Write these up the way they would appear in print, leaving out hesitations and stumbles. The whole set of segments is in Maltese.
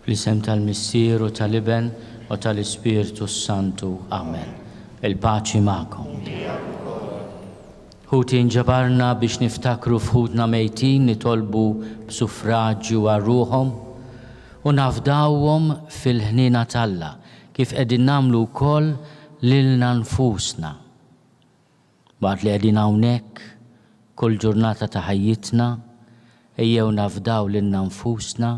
Fl-isem tal-Missier u tal-Iben u tal-Ispirtu s-Santu. Amen. Il-paċi magħkom. Ħuti nġabarna biex niftakru f'ħutna mejtin nitolbu b'suffraġju għal ruħhom u nafdawhom fil-ħniena t'Alla kif qegħdin nagħmlu wkoll lilna nfusna. Waqt li qegħdin hawnhekk, kull ġurnata ta' ħajjitna, ejjew nafdaw lilna nfusna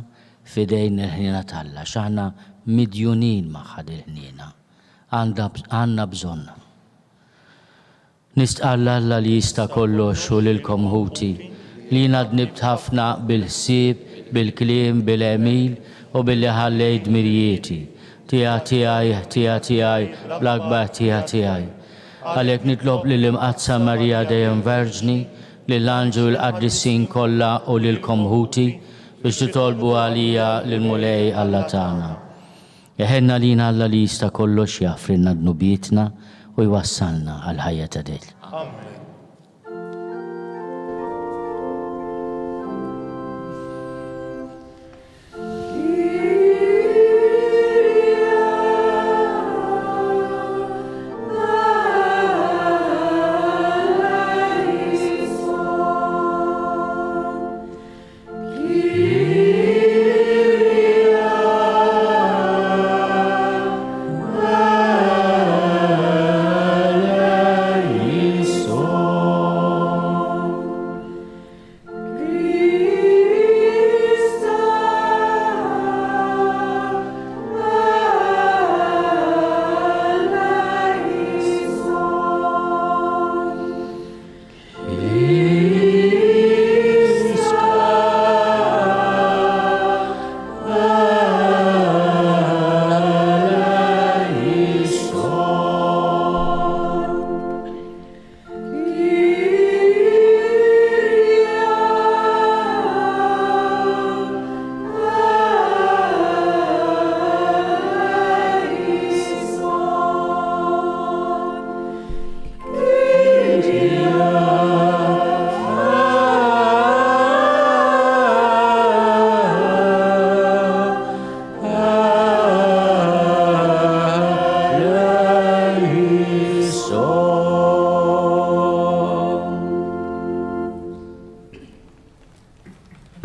f'idejn il-ħniena t'Alla, għax aħna midjunin magħha dil-ħniena. Għandha għandna bżonnha. Nistqarr 'l Alla li jista' kollox u lilkom ħuti, li jiena dnibt ħafna bil-ħsieb, bil-kliem, bil-għemil u billi ħallejt dmirijieti. Ħtija tiegħi, ħtija tiegħi, bl-akbar ħtija tiegħi. Għalhekk nitlob lill-Imqaddsa Marija dejjem Verġni, lill-anġli u l-qaddisin kollha u lilkom ħuti, biex titolbu għalija lill-Mulej Alla tagħna. Iħenn għalina Alla li jista' kollox jaħfrilna dnubietna u jwassalna għall-ħajja ta' dejjem. Amen.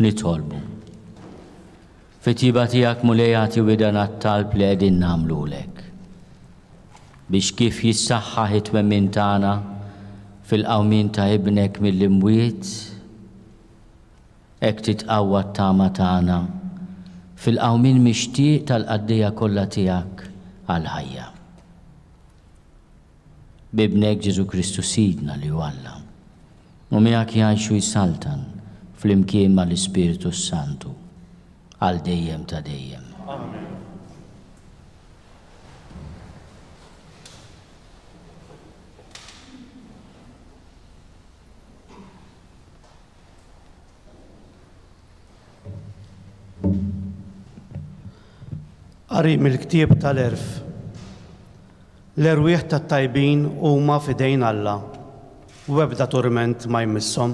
Nitolbu. Fit-tjieba tiegħek Mulej agħti widen għat-talb li qegħdin nagħmlulek. Biex kif jissaħħaħ it-twemmin tagħna fil-qawmien ta' Ibnek mill-imwiet, Hekk titqawwa t-tama tagħna fil-qawmien mixtieq tal-qaddejja kollha tiegħek għall-ħajja. B'Ibnek Ġesù Kristu Sidna li hu Alla, u miegħek jgħix u jsaltan flimkien mal-Ispirtu s-Santu, għal dejjem ta' dejjem. Amen. Qari mill-Ktieb tal-Għerf. L-erwieħ tat-tajbin huma f'idejn Alla, u ebda turment ma jmisshom.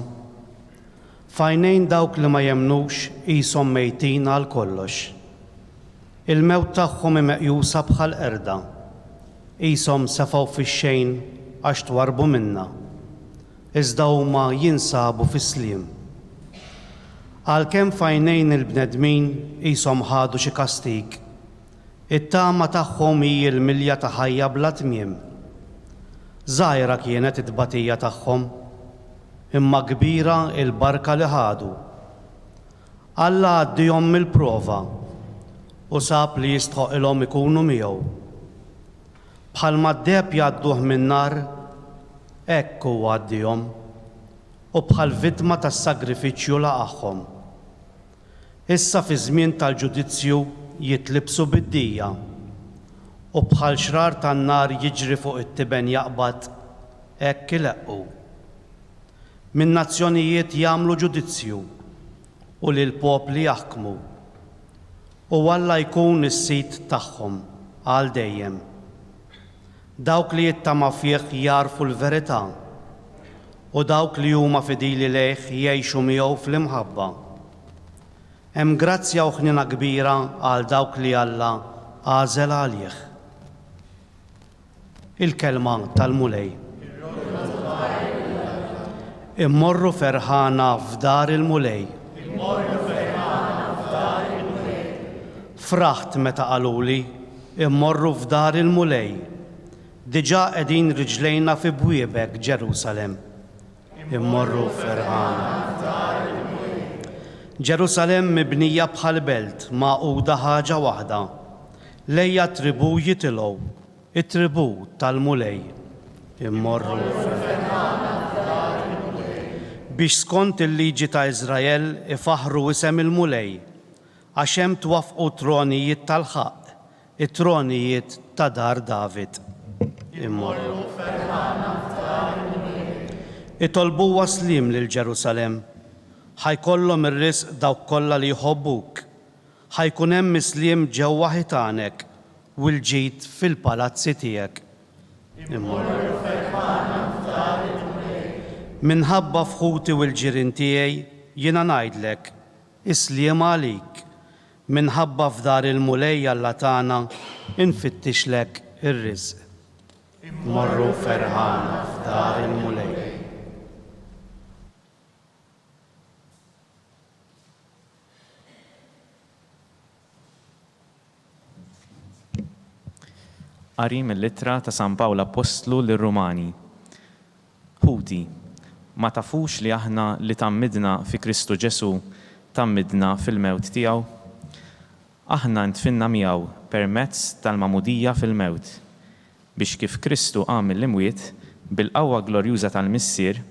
F'għajnejn dawk li ma jemmnux qishom mejtin għal kollox. Il-mewt tagħhom hi meqjusa bħal qerda. Qishom sefgħu fix-xejn għax twarrbu minna. Iżda huma jinsabu fis-sliem. Għalkemm f'għajnejn il-bnedmin qishom ħadu xi kastig, it-tama tagħhom hi l-milja ta' ħajja bla tmiem. Żgħira kienet it-tbatija tagħhom, imma kbira l-barka li ħadu. Alla għaddihom mill-prova u sab li jistħoqilhom ikunu miegħu. Bħalma d-deheb jgħadduh min-nar, hekk hu għaddiehom, u bħall-vittma tas-sagrifiċċju laqagħhom. Issa fiż-żmien tal-ġudizzju jitlibbsu bid-dija, u bħal xrar tan-nar jiġri fuq it-tiben jaqbad, hekk ileqqu. Min-nazzjonijiet jagħmlu ġudizzju, u lill-popli jaħkmu. U Alla jkun is-Sid tagħhom għal dejjem. Dawk li jittama fih jagħrfu l-verità, u dawk li huma fidili lejh jgħixu miegħu fl-imħabba. Hemm grazzja u ħniena kbira għal dawk li Alla għażel għalih. Il-Kelma tal-Mulej. Immorru ferħana f'dar il-Mulej. Fraħt meta qaluli, Immorru f'dar il-Mulej. Diġà qegħdin riġlejna fi bwiebek, Ġerusalemm. Immorru ferħana. Ġerusalemm mibnija bħal belt magħquda ħaġa waħda. Lejha t-tribù jitilgħu, it-tribù tal-Mulej. Immorru ferħana. Biex skont il-liġi ta' Iżrael ifaħħru isem il-Mulej, għax hemm twaffqu t-tronijiet tal-ħaqq, It-tronijiet ta' dar David immorru. Itolbuha sliem lil Ġerusalemm. Ħa jkollhom ir-riżq dawk kollha li jħobbuk. Ħa jkun hemm is-sliem ġewwa ħitanek u l-ġid fil-palazzi tiegħek. Immorru. Minħabba f'ħuti u l-ġirien tiegħi jiena ngħidlek, Is-sliem għalik. Minħabba f'dar il-Mulej Alla tagħna nfittixlek ir-riżq. Morru ferħana f'dar il-Mulej. Qari mill-Ittra ta' San Pawl Appostlu lir-Rumani. Ħuti, ma tafux li aħna li tgħammidna fi Kristu Ġesù tgħammidna fil-mewt tiegħu? Aħna ndfinna miegħu permezz tal-magħmudija fil-mewt, biex kif Kristu qam mill-imwiet bil-qawwa glorjuża tal-Missier,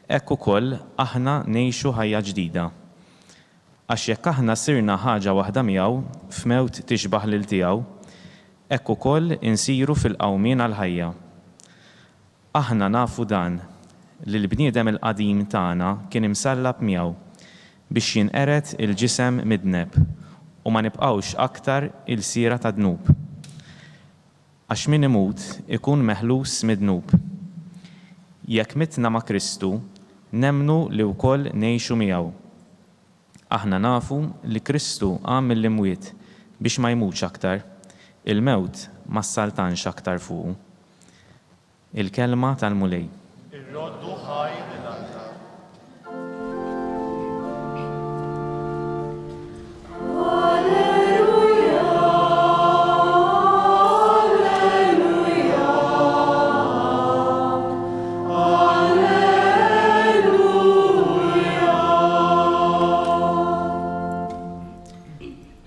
hekk ukoll aħna ngħixu ħajja ġdida. Għax jekk aħna sirna ħaġa waħda miegħu f'mewt tixbah lil tiegħu, hekk ukoll insiru fil-qawmien għall-ħajja. Aħna nafu dan, li l-bniedem il-qadim tagħna kien imsallab miegħu, biex jinqered il-ġisem midneb u ma nibqgħux aktar ilsiera tad-dnub. Għax min imut ikun meħlus mid-dnub. Jekk mitna ma' Kristu, nemmnu li wkoll ngħixu miegħu. Aħna nafu li Kristu qam mill-imwiet biex ma jmutx aktar, il-mewt ma ssaltanx aktar fuqu. Il-Kelma tal-Mulej. Irroddu ħajr lil Alla.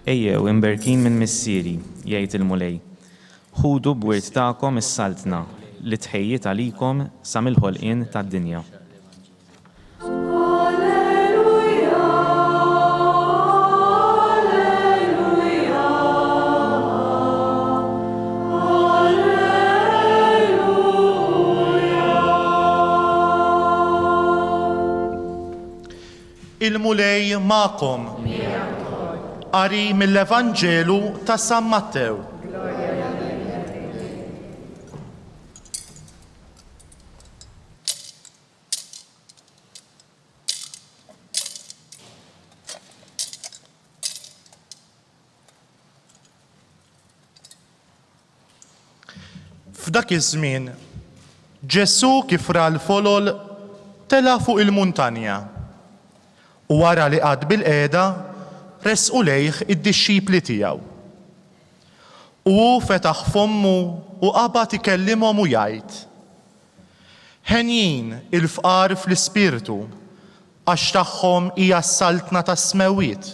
Ejjew, imberkin minn Missieri, jgħid il-Mulej, Ħudu b'wirt tagħkom is-saltna li tħejjiet għalikom sa mill-ħolqien tad-dinja. Il-Mulej magħkom. Qari mill-Evanġelu ta' San Mattew. F'dak iż-żmien, Ġesù kif ra l-folol tela' fuq il-muntanja. U wara li qagħad bilqiegħda, resqu lejh id-dixxipli tiegħu. U hu fetaħ fommu u qabad ikellimhom u jgħid, Henjin il-fqar fl-ispirtu, għax tagħhom hija s-saltna tas-smewwiet.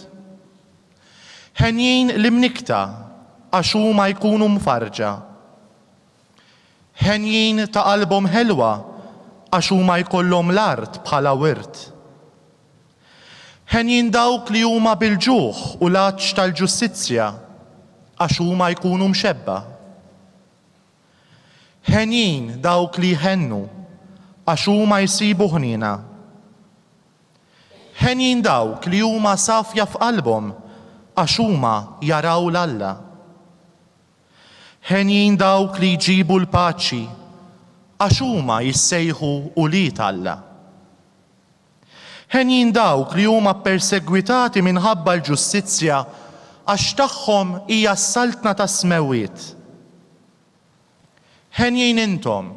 Henjin l-imnikkta, għax huma jkunu mfarrġa. Henjin ta' qalbhom ħelwa, għax huma jkollhom l-art bħala wirt. Henjin dawk li huma bil-ġuħ u l-għatx tal-ġustizzja, għax huma jkunu mxebba'. Henjin dawk li jħennu, għax huma jsibu ħniena. Henjin dawk li huma safja f'qalbhom, għax huma jaraw 'l Alla. Henjin dawk li jġibu l-paċi, għax huma jissejħu ulied Alla. Henjin dawk li huma ppersegwitati minħabba l-ġustizzja, għax tagħhom hija s-saltna tas-smewwiet. Henjin intom,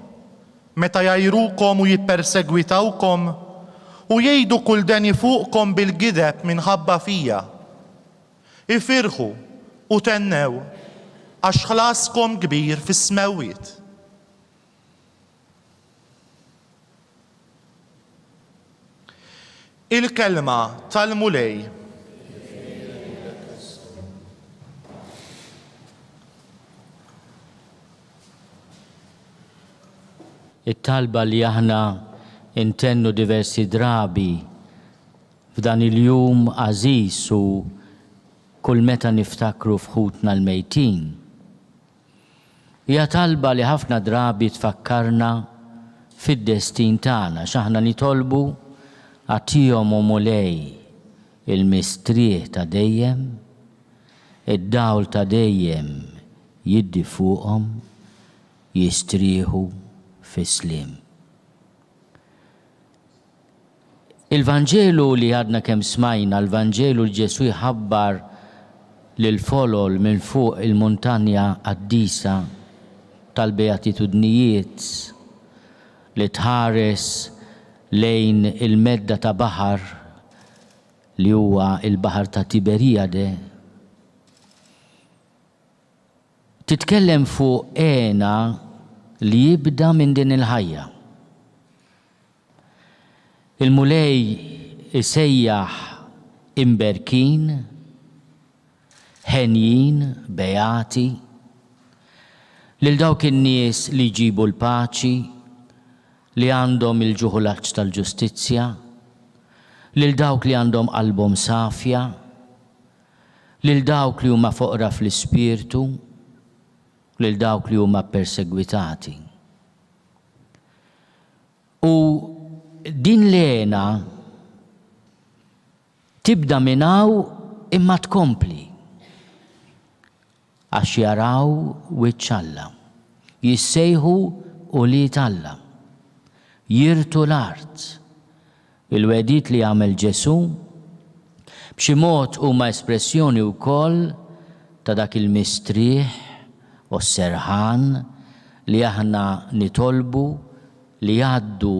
meta jgħajrukom u jippersegwitawkom u jgħidu kull deni fuqkom bil-gideb minħabba fija. Ifirħu u thennew, għax ħlaskom kbir fis-smewwiet. Il-Kelma tal-Mulej. It-talba li aħna ntennu diversi drabi f'dan il-jum għażiż u kull meta niftakru f'ħutna l-mejtin. Hija talba li ħafna drabi tfakkarna fid-destin tagħna x'aħna nitolbu, Agħtihom, o Mulej, il-mistrieħ ta' dejjem, id-dawl ta' dejjem jiddi fuqhom, jistrieħu fis-sliem. Il-Vanġelu li għadna kemm smajna, l-Vanġelu li Ġesù jħabbar lill-folol minn fuq il-muntanja qaddisa tal-Beatitudnijiet li tħares lejn il-medda ta' baħar li huwa l-baħar ta' Tiberijade, titkellem fuq hena li jibda minn din il-ħajja. Il-Mulej isejjaħ imberkin, henjin, beati, lil dawk in-nies li jġibu l-paċi, li għandhom il-ġuħ u l-għatx tal-ġustizzja, lil dawk li għandhom qalbhom safja, lil dawk li huma foqra fl-ispirtu, lil dawk li huma ppersegwitati. U din l-hena tibda minn hawn imma tkompli għax jaraw wiċċ Alla, jissejħu ulied Alla, jirtu l-art. Il-wegħdiet li għamel Ġesù b'xi mod huma espressjoni wkoll ta' dak il-mistrieħ u s-serħan li aħna nitolbu li jgħaddu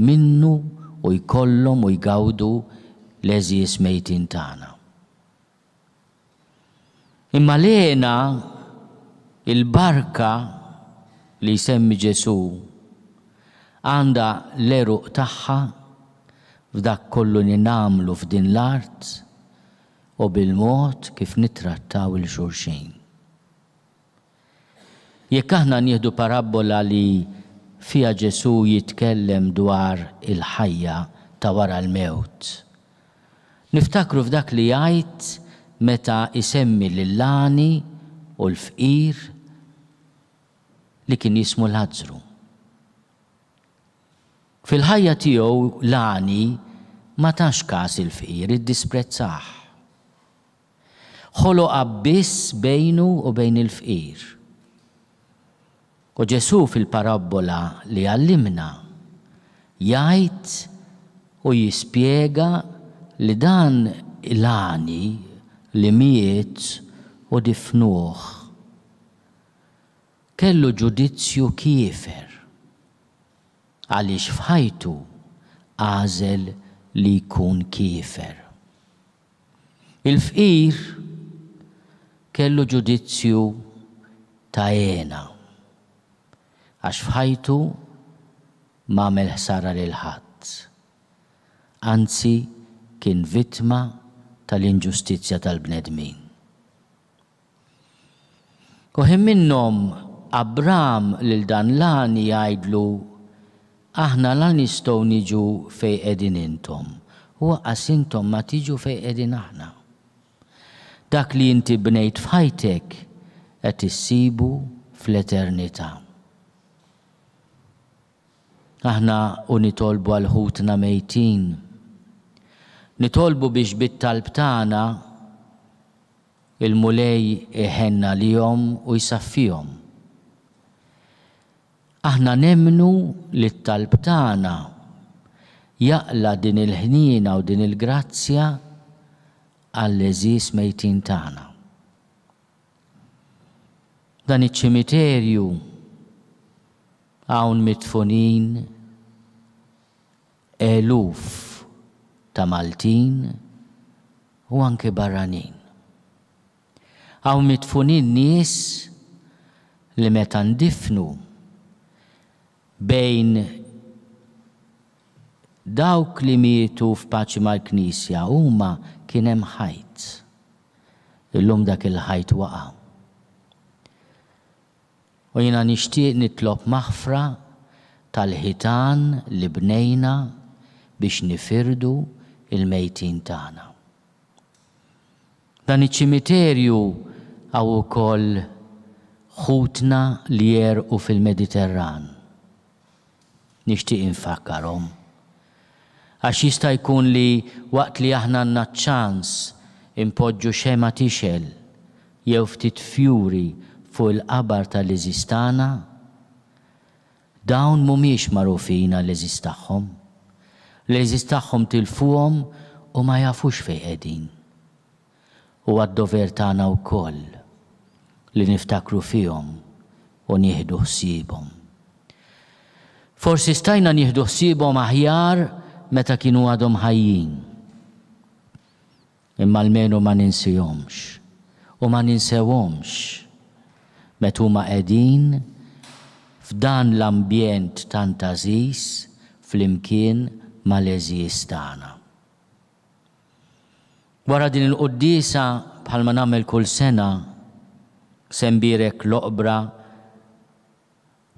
minnu u jkollhom u jgawdu l-għeżież mejtin tagħna. Imma l-hena, il-barka li jsemmi Ġesù, għandha l-għeruq tagħha f'dak kollu li nagħmlu f'din l-art u bil-mod kif nittrattaw 'il xulxin. Jekk aħna nieħdu parabbola li fiha Ġesù jitkellem dwar il-ħajja ta' wara l-mewt, niftakru f'dak li jgħid meta jsemmi lill-għani u l-fqir li kien jismu Lazzru. Fil-ħajja tiegħu l-għani ma tax kas il-fqir, iddisprezzah. Ħoloq abbiss bejnu u bejn il-fqir. U Ġesù fil-parabbola li għallimna jgħid u jispjega li dan l-għani li miet u difnuh kellu ġudizzju kiefer għaliex f'ħajtu għażel li jkun kiefer. Il-fqir kellu ġudizzju ta' hena, għax f'ħajtu m'għamel ħsara lil ħadd, anzi kien vittma tal-inġustizzja tal-bnedmin. U ħin minnhom Abram lil dan l-għani jgħidlu, Aħna la nistgħu niġu fejn qegħdin intom, u anqas intom ma tiġu fejn qegħdin aħna. Dak li inti bnejt f'ħajtek qed issibu fl-eternità. Aħna u nitolbu għal ħutna mejtin, nitolbu biex bit-talb tagħna Il-Mulej iħenn għalihom u jsaffihom. Aħna nemmnu li t-talb tagħna. jaqla' din il-ħniena u din il-grazzja għall-għeżież mejtin tagħna. Dan iċ-ċimiterju hawn midfunin eluf ta' Maltin u anki barranin. Hawn midfunin nies li meta ndifnu bejn dawk li mietu f'paċi mal-Knisja huma kien hemm ħajt. Illum dak il-ħajt waqa'. U jiena nixtieq nitlob maħfra tal-ħitan li bnejna biex nifirdu l-mejtin tagħna. Dan iċ-ċimiterju hawn ukoll ħutna li għerqu fil-Mediterran. Nixtieq infakkarhom. Għax jista' jkun li waqt li aħna għandna ċ-ċans inpoġġu xemgħa tixgħel jew ftit fjuri fuq il-qabar tal-għeżież tagħna, dawn mhumiex magħrufin għall-għeżież tagħhom. L-għeżież tagħhom tilfuhom u ma jafux fejn qegħdin. Huwa d-dover tagħna wkoll li niftakru fihom u nieħdu ħsiebhom. Forsi stajna nieħdu ħsiebhom aħjar meta kienu għadhom ħajjin. Imma almenu ma ninsihomx u ma ninsewhomx meta huma qegħdin f'dan l-ambjent tant għażiż flimkien mal-għeżież tagħna. Wara din il-quddiesa, bħalma nagħmel kull sena, se nbierek l-oqbra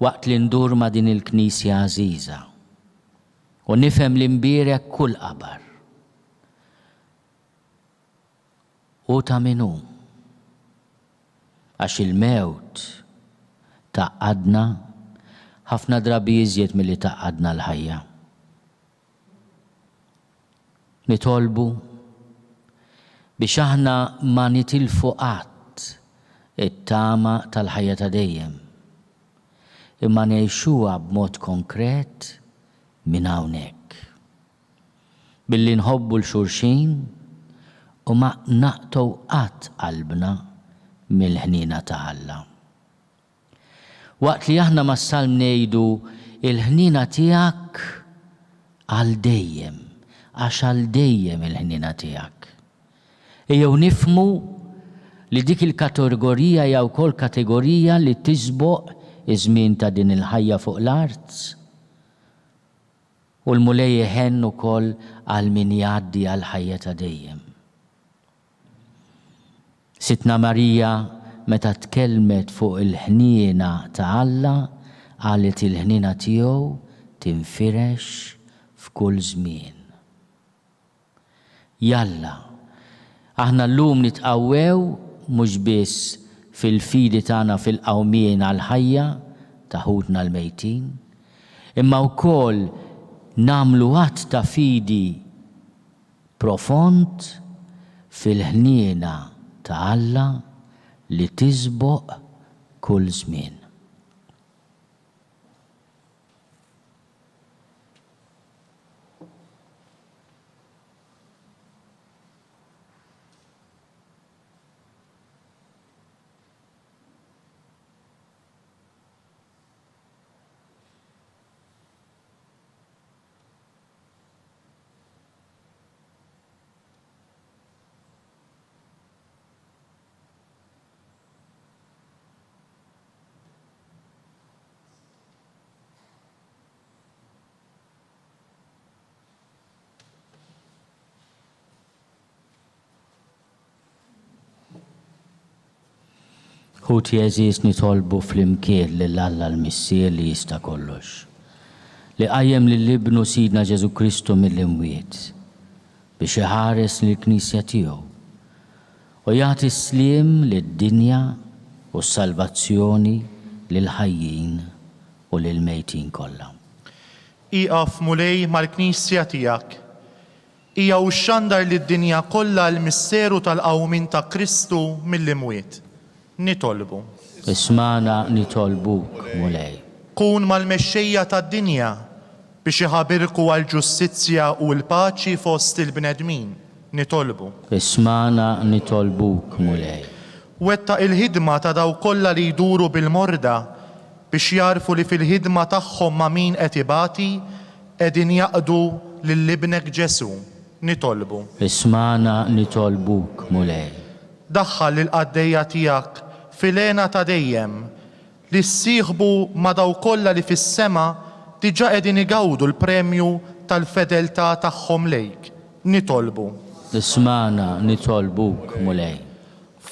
waqt li ndur ma' din il-knisja għażiża u nifhem li nbierek kull qabar. Hu ta' min hu. Għax il-mewt tgħaqqadna ħafna drabi iżjed milli tgħaqqadna l-ħajja. Nitolbu biex aħna ma nitilfu qatt it-tama tal-ħajja ta' dejjem, imma ngħixuha b'mod konkret minn hawnhekk, billi nħobbu 'l xulxin u ma naqtgħu qatt qalbna mill-ħniena ta' Alla. Waqt li aħna mas-salm ngħidu, Il-ħniena tiegħek għal dejjem, għax għal dejjem il-ħniena tiegħek. Ejjew nifhmu li dik il-kategorija hija wkoll kategorija li tisboq iż-żmien ta' din il-ħajja fuq l-art. U l-Mulej iħenn ukoll għal min jgħaddi għall-ħajja ta' dejjem. Sidtna Marija meta tkellmet fuq il-ħniena ta' Alla qalet il-ħniena tiegħu tinfirex f'kull żmien. Jalla, aħna llum nitqawwew mhux biss fil-fidi tagħna fil-qawmien għall-ħajja ta' ħutna l-mejtin, imma wkoll nagħmlu att ta' fidi profond fil-ħniena ta' Alla li tisboq kull żmien. Ħuti għeżież nitolbu flimkien lil Alla l-Missier li jista' kollox, li qajjem lil Ibnu Sidna Ġesù Kristu mill-imwiet, biex iħares lill-Knisja tiegħu u jagħti s-sliem lid-dinja u s-salvazzjoni lill-ħajjin u lill-mejtin kollha. Ieqaf, Mulej, mal-Knisja tiegħek. Hija u xxandar lid-dinja kollha l-misteru tal-qawmien ta' Kristu mill-imwiet. Nitolbu. Ismagħna nitolbuk, Mulej. Kun mal-mexxejja tad-dinja. biex iħabirku għall-ġustizzja u l-paċi fost il-bnedmin, nitolbu. Ismagħna nitolbuk, Mulej. Wettaq il-ħidma ta' dawk kollha li jduru bil-morda biex jagħrfu li fil-ħidma tagħhom ma' min qed ibati, qegħdin jaqdu lil Ibnek Ġesù. Nitolbu. Ismagħna nitolbuk, Mulej. Daħħal lill-qaddejja tiegħek fil-hena ta' dejjem, li ssieħbu ma' dawk kollha li fis-sema diġà qegħdin igawdu l-premju tal-fedeltà tagħhom lejk. Nitolbu. Ismagħna nitolbuk, Mulej.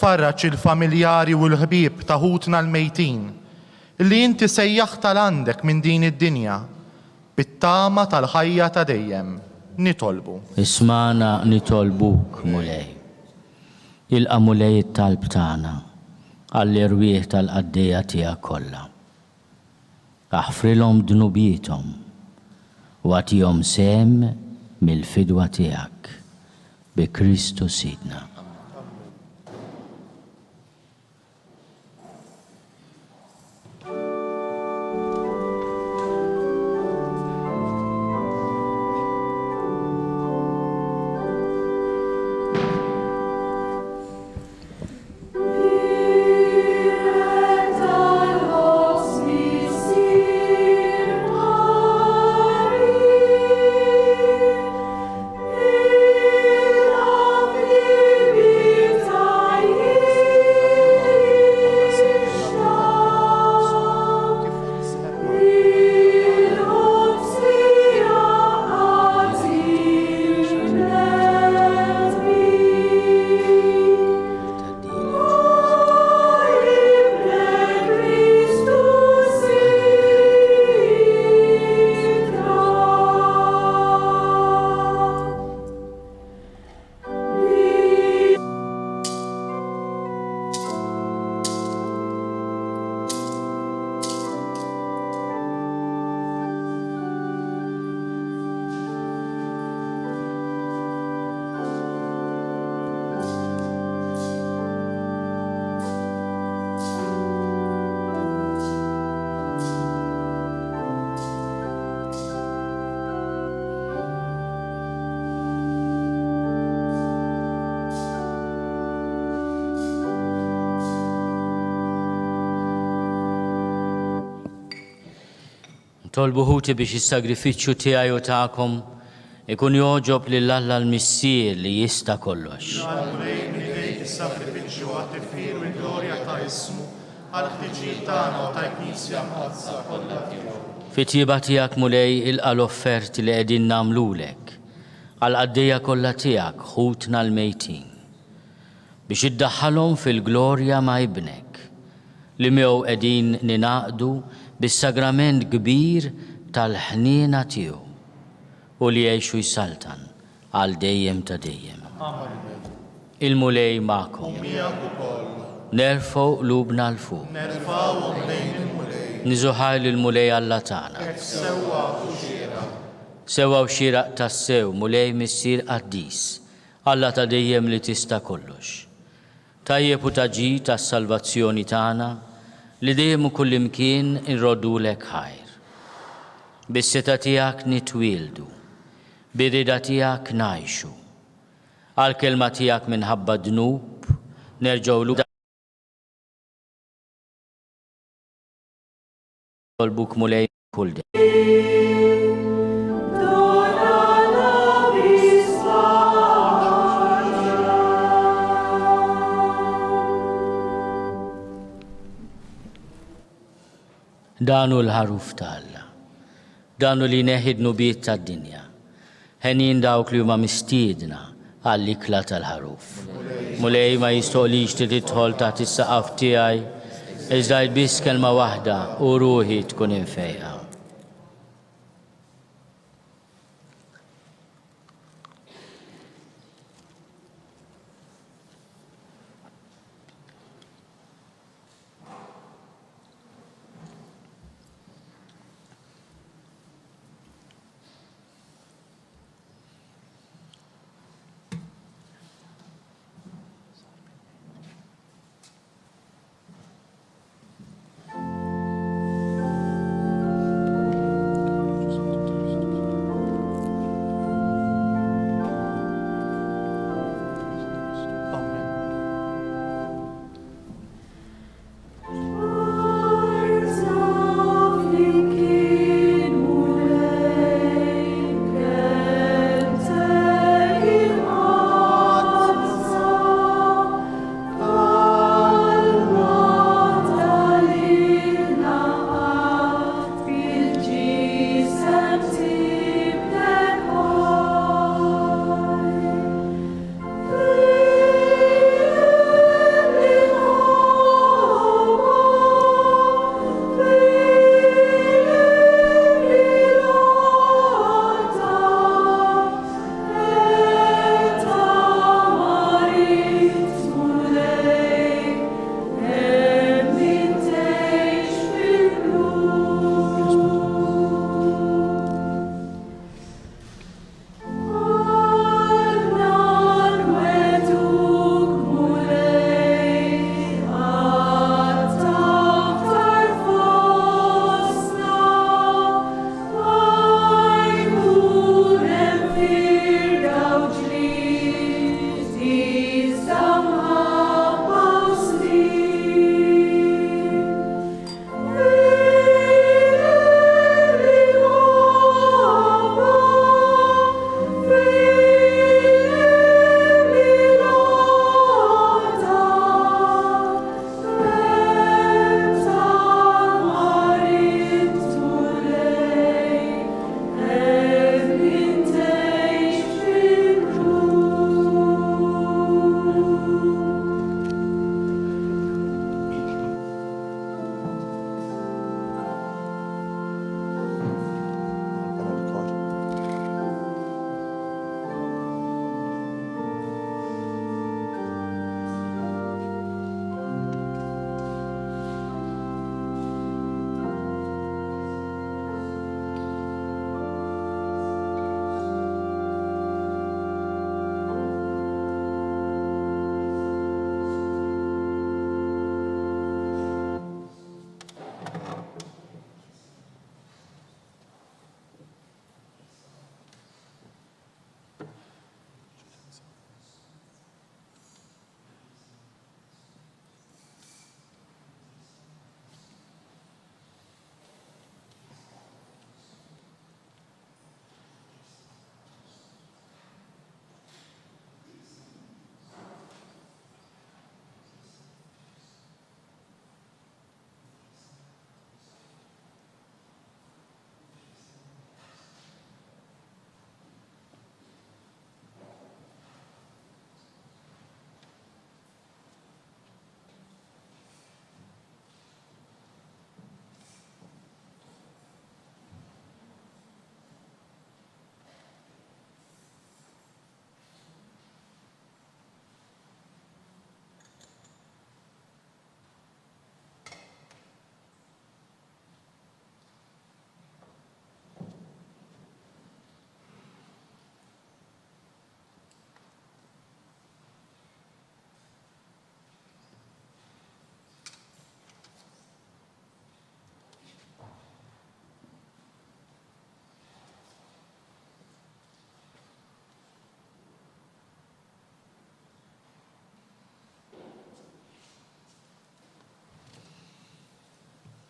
Farraġ il-familjari u l-ħbieb ta' ħutna l-mejtin, li inti sejjaħt għal għandek minn din id-dinja, bit-tama tal-ħajja ta' dejjem. Nitolbu. Ismagħna nitolbuk, Mulej. Ilqa' Mulej it-talb tagħna għall-erwieħ tal-qaddejja tiegħek kollha. Aħfrilhom dnubiethom u agħtihom sehem mill-fidwa tiegħek, bi Kristu Sidna. Tolbu ħuti biex is-sagrifiċċju tiegħi u tagħkom ikun jogħġob lil Alla l-Missier li jista' kollox. Għall-Mulej minn idejk is-sagrifiċċju għat-tifħir u l-glorja ta' ismu, għall-ħtiġijiet tagħna u tal-Knisja Mqaddsa kollha tiegħu. Fit-tjieba tiegħek, Mulej, ilqa' l-offerti li qegħdin nagħmlulek għall-qaddejja kollha tiegħek, ħutna l-mejtin, biex iddaħħalhom fil-glorja ma' Ibnek, li miegħu qegħdin ningħaqdu bis-sagrament kbir tal-ħniena tiegħu, u li jgħix u jsaltan għal dejjem ta' dejjem. Amen. Il-Mulej magħkom. U miegħek ukoll. Nerfgħu qlubna 'l fuq. Nerfgħuhom lejn il-Mulej. Niżu ħajr lill-Mulej Alla tagħna. Hekk sewwa u xieraq. Sewwa u xieraq tassew, Mulej Missier qaddis, Alla ta' dejjem li tista' kollox. Tajjeb u ta' ġid għas-salvazzjoni tagħna li dejjem u kullimkien inroddulek ħajr. Bis-setgħa tiegħek nitwieldu, bir-rieda tiegħek ngħixu. Għall-kelma tiegħek minħabba d-dnub nerġgħu lura Nitolbuk Mulej kull Dan hu l-ħaruf ta' Alla. Dan hu li jneħħi d-dnubiet tad-dinja. Henjin dawk li huma mistiedna għall-ikla tal-Ħaruf. Mulej, ma jistoqlix li tidħol taħt is-saqaf tiegħi, iżda għid biss kelma waħda u ruħi tkun imfejqa.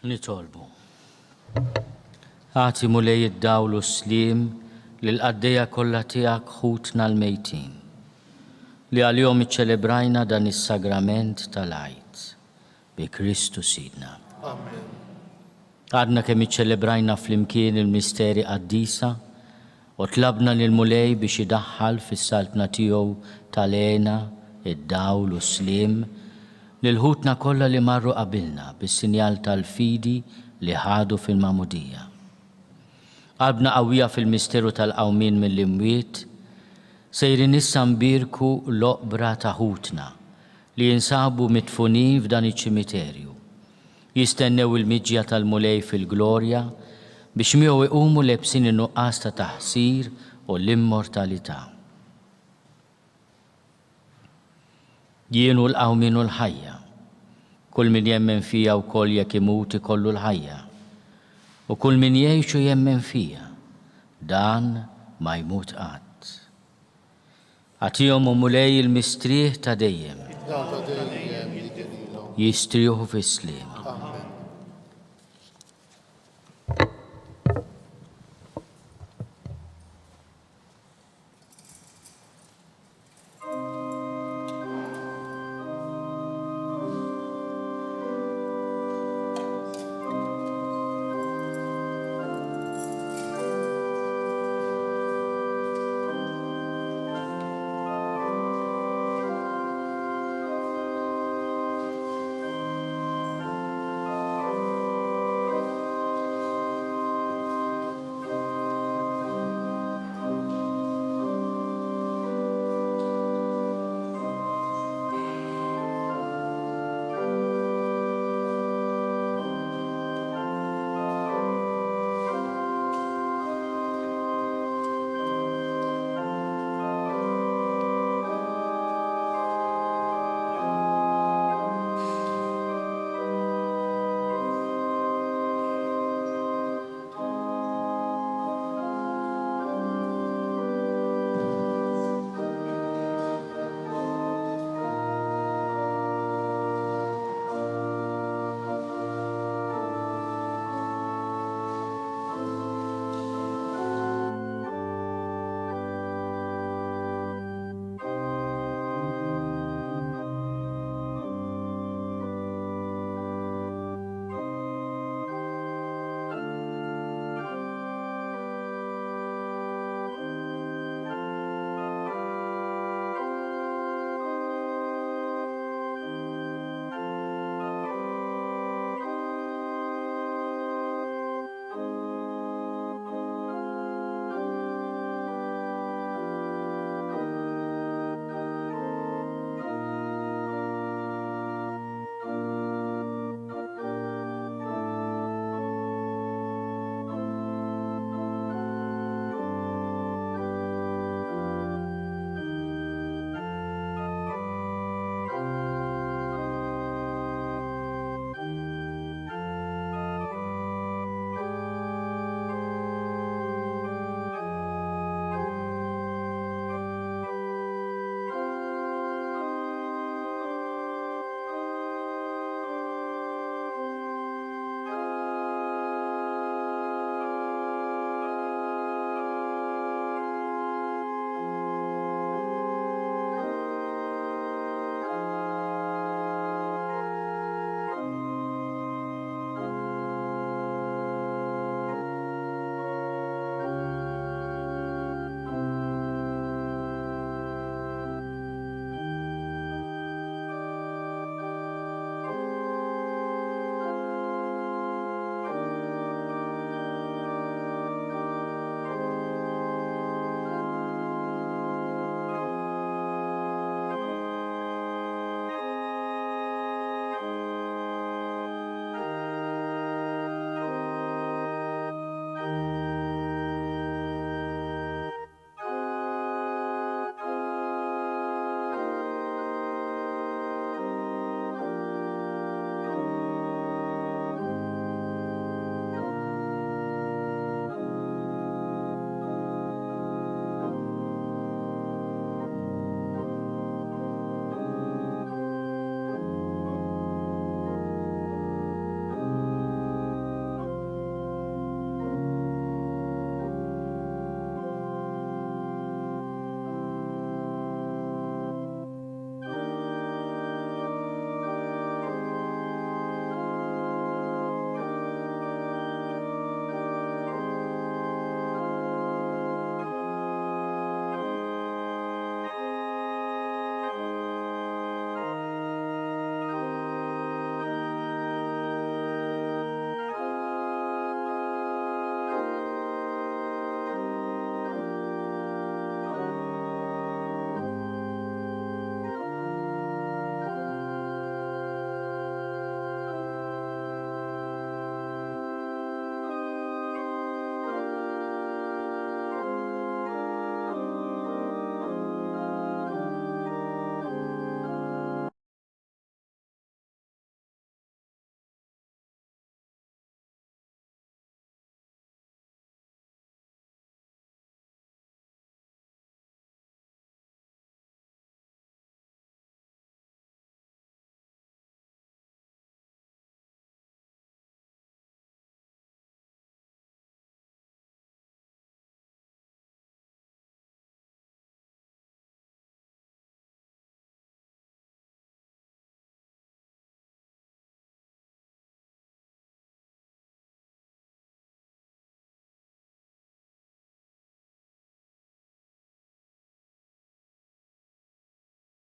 Nitolbu. Agħti Mulej id-dawl u s-sliem lill-qaddejja kollha tiegħek ħutna l-mejtin, li għalihom iċċelebrajna dan is-sagrament tal-Għid, bi Kristu Sidna. Amen. Għadna kemm iċċelebrajna flimkien il-misteri qaddisa u tlabna lill-Mulej biex idaħħal fis-saltna tiegħu tal-hena, id-dawl u s-sliem lil ħutna kollha li marru qabilna bis-sinjal tal-fidi li ħadu fil-Magħmudija. Qalbna qawwija fil-misteru tal-qawmien mill-imwiet, sejrin issa nbierku l-oqbra ta' ħutna li jinsabu midfunin f'dan iċ-ċimiterju. Jistennew il-miġja tal-Mulej fil-glorja biex miegħu jqumu lebsin in-nuqqas ta' taħsir u l-immortalità. Jien hu l-qawmien u l-ħajja. Kull min jemmen fija wkoll jekk imut ikollu l-ħajja. U kull min jgħix u jemmen fija, dan ma jmut qatt. Agħtihom, o Mulej, il-mistrieħ ta' dejjem. Ta' dejjem jiddi lilhom. Jistrieħu fis-sliem.